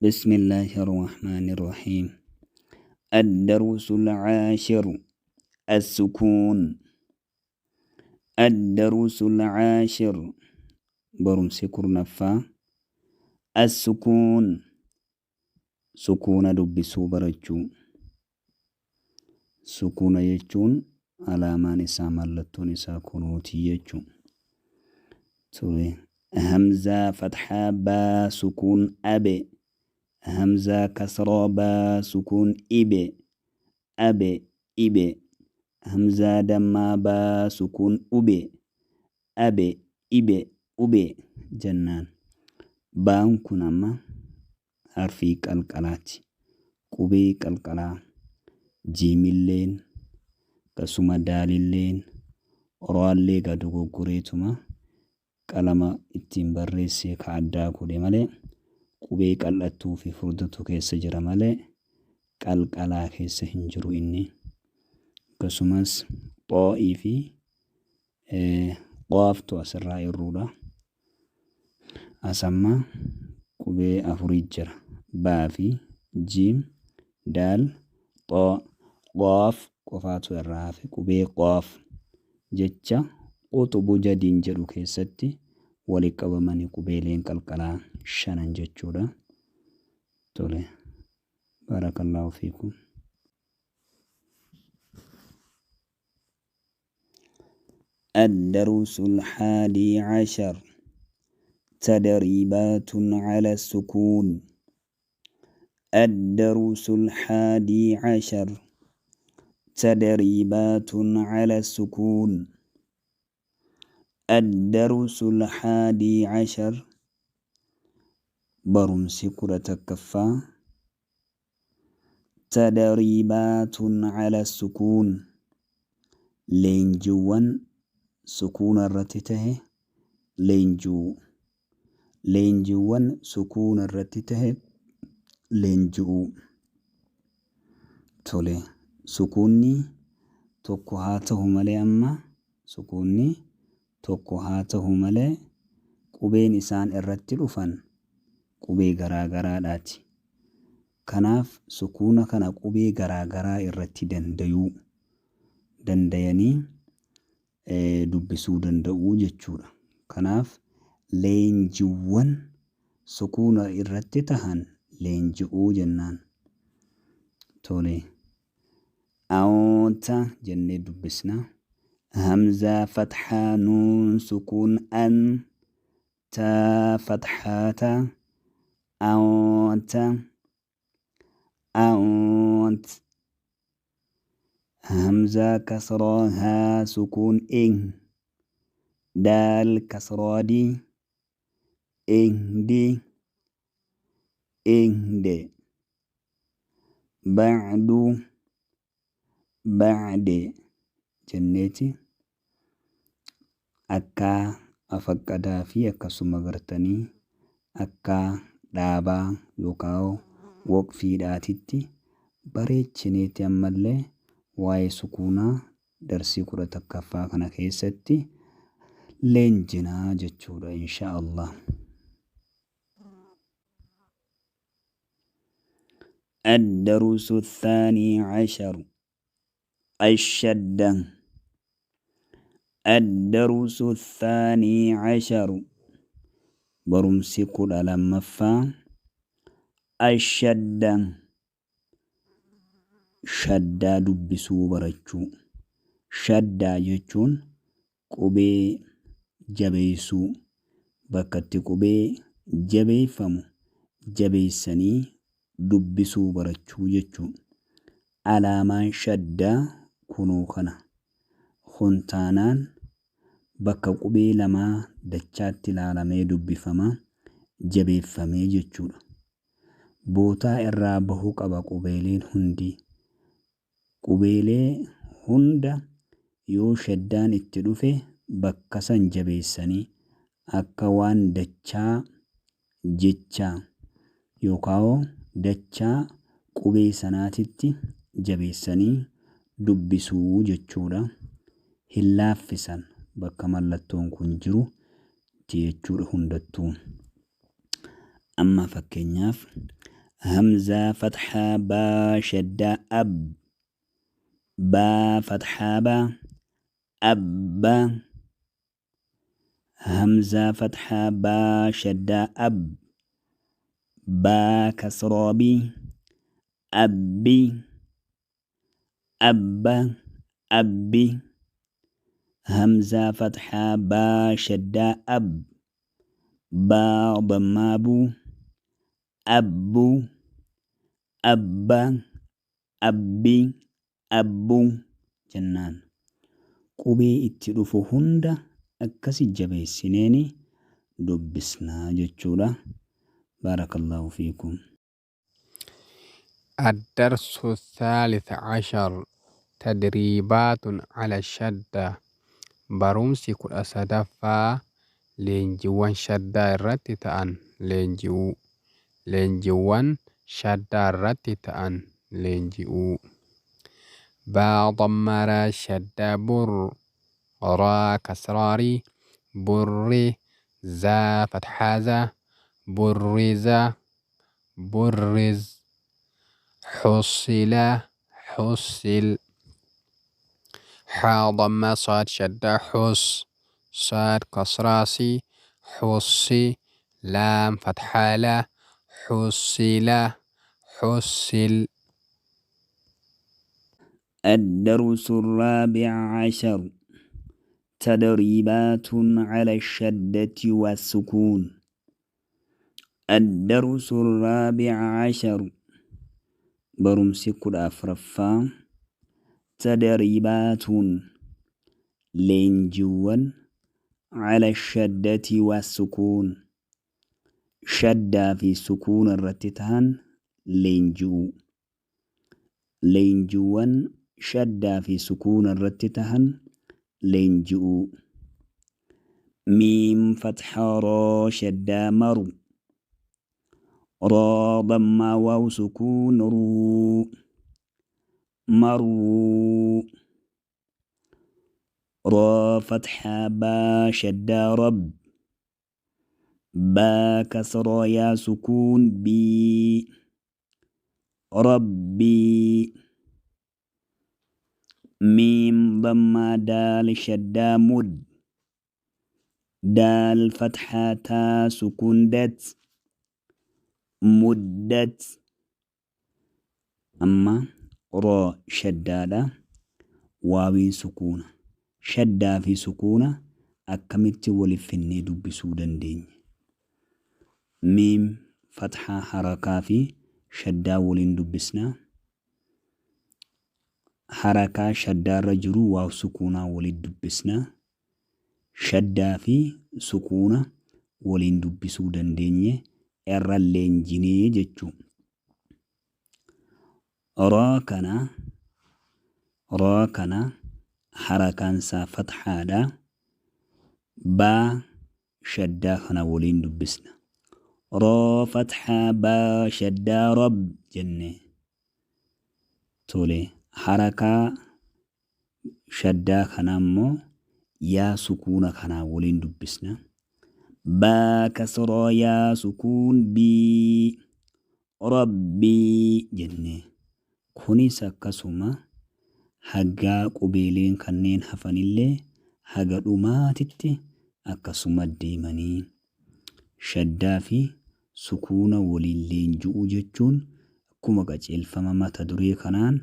بسم الله الرحمن الرحيم. الدرس العاشر: السكون. الدرس العاشر، barumsi 10ffaa، السكون، sukuuna dubbisuu barachuu. Sukuuna jechuun alaamaan isaa, mallattoon isaa kunuutii jechuu ture. Hamzaa fatxaa baa sukuun abe, hamzaa kasraa baa sukuun ibe, abe, ibe. Hamzaa dammaa baa sukuun ube, abe, ibe, ube jennaan. Baan kun amma harfii qalqalaati, qubee qalqalaa. Jiimilleen akkasuma, daalilleen, raallee gad dogoggoreetuma qalama ittiin barreessee ka addaa godhe malee, qubee qal'attuu fi furdatu keessa jira malee qalqalaa keessa hin jiru inni. Akkasumas xoo'ii fi qaaftu asirraa irruudha. Asamma qubee afurii jira: baa fi jiim, daal, xoo. Qaaf qofaatu irraa hafe. Qubee qaaf jecha quxubu jadiin jedhu keessatti walitti qabamanii qubeeleen qalqalaa shanan jechuudha. Tole, baarakallaahu fiikum. الدرس الحادي عشر: تدريبات على السكون. الدرس الحادي عشر: تدريبات على السكون. الدرس الحادي عشر، barumsi 11ffaa، تدريبات على السكون، leenjiiwwan sukuuna irratti tahe leenji'uu. Leenjiiwwan sukuuna irratti tahe leenji'uu. Tole, sukuunni tokko haa ta'u malee, amma sukuunni tokko haa ta'u malee, qubeen isaan irratti dhufan qubee garaa garaadhaati. Kanaaf sukuuna kana qubee garaa garaa irratti dandayuu dandayanii dubbisuu danda'uu jechuudha. Kanaaf leenjiiwwan sukuuna irratti tahan leenji'uu jennaan. Tole, awoonta jennee dubbisna. Hamzaa fatxaa nuun sukuun an, taa fatxaa ta, awoonta, awoont. Hamzaa kasraa haa sukuun in, daal kasraa di, ihdi, ihde. Bacdu, bacde jenneeti akka afaqqadaa fi akkasuma gartanii akka dhaabaa yookaan waqfiidhaatitti bareechineeti. Ammallee waa'ee sukuunaa darsii 11ffaa kana keessatti leenjinaa jechuudha, insha Allah. الدرس الثاني عشر: الشدة. الدرس الثاني عشر، barumsi 12ffaa، الشدة، shaddaa dubbisuu barachuu. Shaddaa jechuun qubee jabeessuu, bakka itti qubee jabeeffamu jabeessanii dubbisuu barachuu jechuudha. Alaamaan shaddaa kunoo kana. Kun taanaan bakka qubee lamaa dachaatti ilaalamee dubbifama, jabeeffamee jechuudha. Bootaa irraa bahuu qaba qubeeleen hundi. Qubeelee hunda yoo shaddaan itti dhufe bakka san jabeessanii akka waan dachaa jechaa yookaan dachaa qubee sanaatitti jabeessanii dubbisuu jechuudha. Hin laaffisan bakka mallattoon kun jiru jechuudha hundattuu. Amma fakkeenyaaf Hamzaa fatxaa baa shaddaa ab, baa fatxaa baa, abba. Hamzaa fatxaa baa shaddaa ab, baa kasraa bi, abbi, abba, abbi. Hamzaa fatxaa baa shaddaa ab, baa dammaa bu, abbu, abba, abbi, abbu jennaan. Qubee itti dhufu hunda akkasi jabeessineeni dubbisnaa jechuudha. Baarakallaahu fiikum. الدرس الثالث عشر تدريبات على الشدة. Barumsi 13ffaa leenjiiwwan shaddaa irratti ta'an leenji'uu. Leenjiiwwan shaddaa irratti ta'an leenji'uu. Baa dammaa raa shaddaa bur, raa kasraa rii, burri, zaa fatxaa zaa, burriza, burriz, xussila, xussil. حا ضمة صاد شدة حس، صاد كسرة سي، حسي، لام فتحة لا، حسل، حسل. الدرس الرابع عشر تدريبات على الشدة والسكون. الدرس الرابع عشر barumsi 14ffaa تدريبات leenjiiwwan على الشدة والسكون shaddaa fi sukuuna irratti ta'an leenji'uu. Leenjiiwwan shaddaa fi sukuuna irratti ta'an leenji'uu. Miim fatxaa raa shaddaa maru, raa dammaa waaw sukuun ruu, maruu. Raa fatxaa baa shaddaa rab, baa kasraa yaa sukuun bii, rabbii. Miim dammaa daal shaddaa mud, daal fatxaa taa sukuun dat, muddat. Amma raa shaddaadha, waawiin sukuuna. Shaddaa fi sukuuna akkamitti waliif finnee dubbisuu dandeenya? Miim fatxaa harakaa fi shaddaa waliin dubbisnaa. Harakaa shaddaarra jiru waaw sukuunaa waliin dubbisnaa. Shaddaa fi sukuuna waliin dubbisuu dandeenye irra leenjinee jechuu. Raa kana, raa kana harakaan isaa fatxaadha. Baa shaddaa kana waliin dubbisna. Raa fatxaa baa shaddaa rab jenne. Tole, harakaa shaddaa kana immoo yaa sukuuna kanaa waliin dubbisna. Baa kasraa yaa sukuun bii, rabbii jenne. Kunis akkasuma hagaa qubeeleen kanneen hafanillee haga dhumaatitti akkasuma deemanii shaddaa fi sukuuna waliin leenji'uu jechuun akkuma qajeelfama mata duree kanaan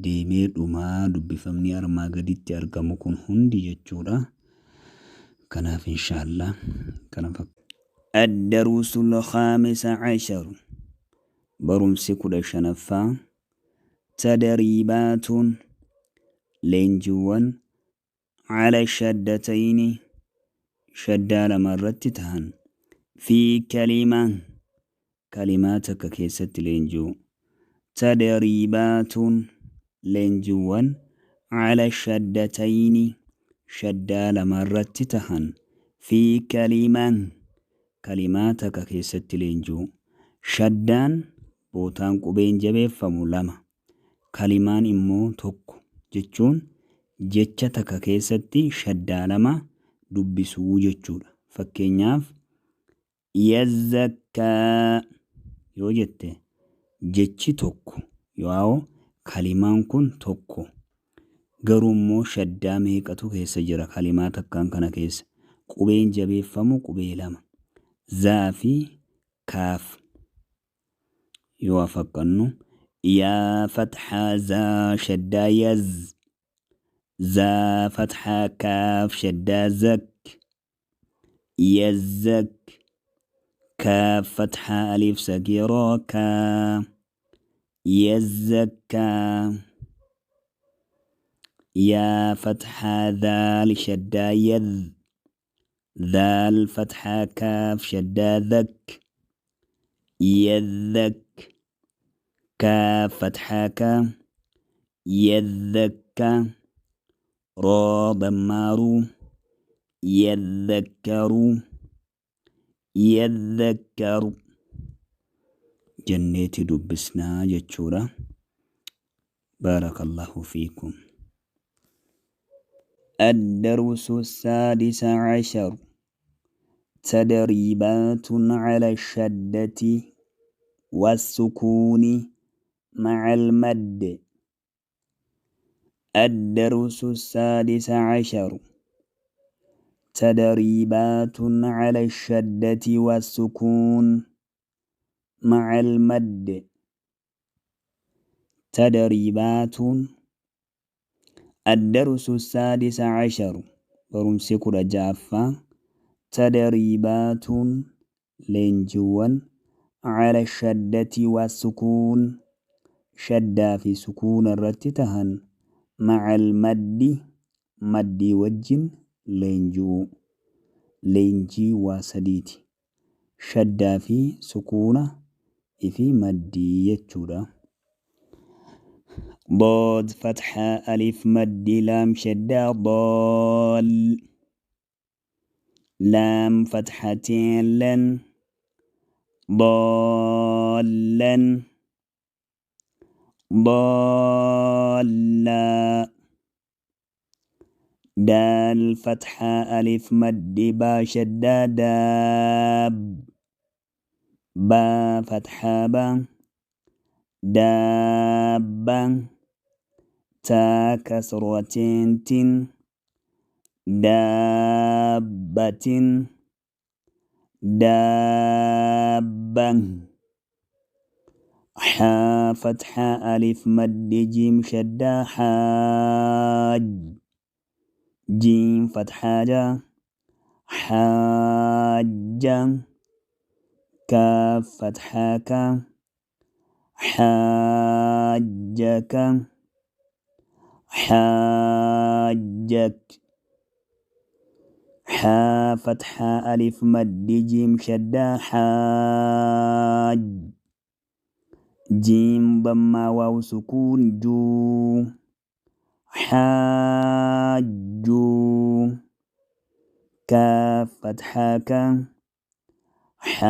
deemee dhumaa dubbifamni armaa gaditti argamu kun hundi jechuudha. Kanaaf inshaallah kana fakkaata. الدروس الخامس عشر barumsi 15ffaa تدريبات leenjiiwwan على الشدتين shaddaa lama irratti ta'an في كلمة kalimaa takka keessatti leenji'u. تدريبات leenjiiwwan على الشدتين shaddaa lama irratti ta'an في كلمة kalimaa takka keessatti leenji'u. Shaddaan bootaan qubeen jabeeffamu lama, kalimaan immoo tokko jechuun jecha takka keessatti shaddaa lama dubbisuu jechuudha. Fakkeenyaaf yazzakkaa yoo jette Jechi tokko yoo kalimaan kun tokko garuu immoo shaddaa meeqatu keessa jira kalimaa takkaan kana keessa. Qubeen jabeeffamu qubee lama. Zaa fi kaaf. Yoo afaqqannu yaa fatxaa zaa shaddaa yaz. Zaa fatxaa kaaf shaddaa zak. Yazzak. Kaaf fatxaa alif sagiraa kaa. Yazzakkaa. Yaa fatxaa daal shaddaa yadh. Daal fatxaa kaaf shaddaa dhak. Yadhak. Kaaf fatxaa kaa. Yadhakka. Raa dammaaru. Yadhakkaru. Yadhakkaru. Jenneeti dubbisnaa jechuudha. Baarakallahu fiikum. الدرس السادس عشر تدريبات على الشدة والسكون مع المد. الدرس السادس عشر تدريبات على الشدة والسكون مع المد. تدريبات. الدرس السادس عشر برمسي كرة جافة. تدريبات لينجوان على الشدة والسكون شدة في سكون الرتتهن مع المد مد وجن لينجو لينجي وسديتي شدة في سكونة في مدي يتشورا. ضاد فتحة ألف مد لام شدة ضال لام فتحتين لن ضالا ضالا. دال فتحة ألف مد با شدة داب با فتحة با دابا تا كسرتين تن دابة دابا. حا فتحة ألف مد جيم شدة حاج جيم فتحة جا حاجة كاف فتحة كا حاجك حاجك. حا فتحة ألف مد جيم شدة حاج جيم ضمة واو سكون جو حاجو. كاف فتحة كا حاجوك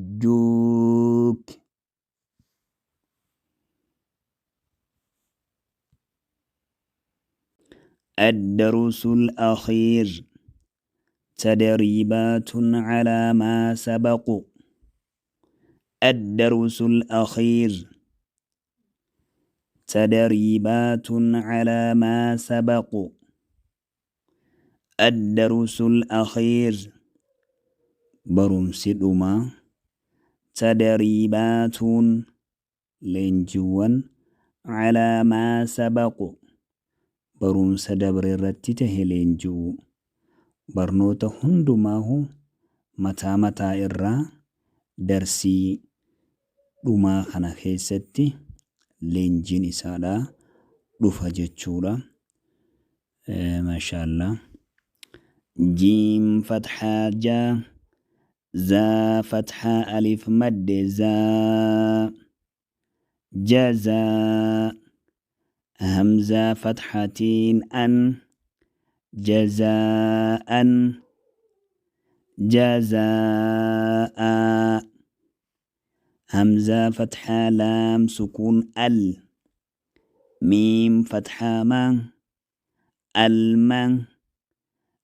حاجوك. الدرس الأخير تدريبات على ما سبق. الدرس الأخير تدريبات على ما سبق. الدرس الأخير برمسي دوما تدريبات لينجوان على ما سبق barumsa dabre irratti tahe leenji'uu. Barnoota hundumaahu mataa mataa irraa darsii dhumaa kana keessatti leenjiin isaadha dhufa jechuudha. Maashaallah. Jiim fathaa jaa zaa fathaa alif madde zaa jazaa همزة فتحتين أن جزاء جزاء. همزة فتحة لام سكون ال ميم فتحة ما الما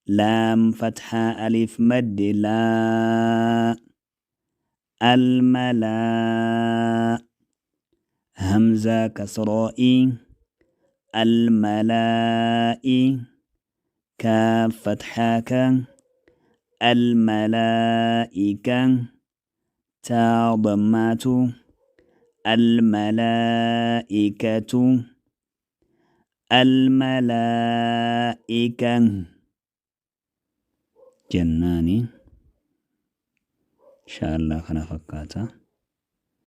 Laam fathaa alif maddi laa. Almalaa. Hamzaa kasraa i. Almalaa'i. Kaaf fathaa ka. Almalaa'ika. Taa dammaatu. Almalaa'ikatu. Almalaa'ika. Jennaani. Inshaallah kana fakkaata.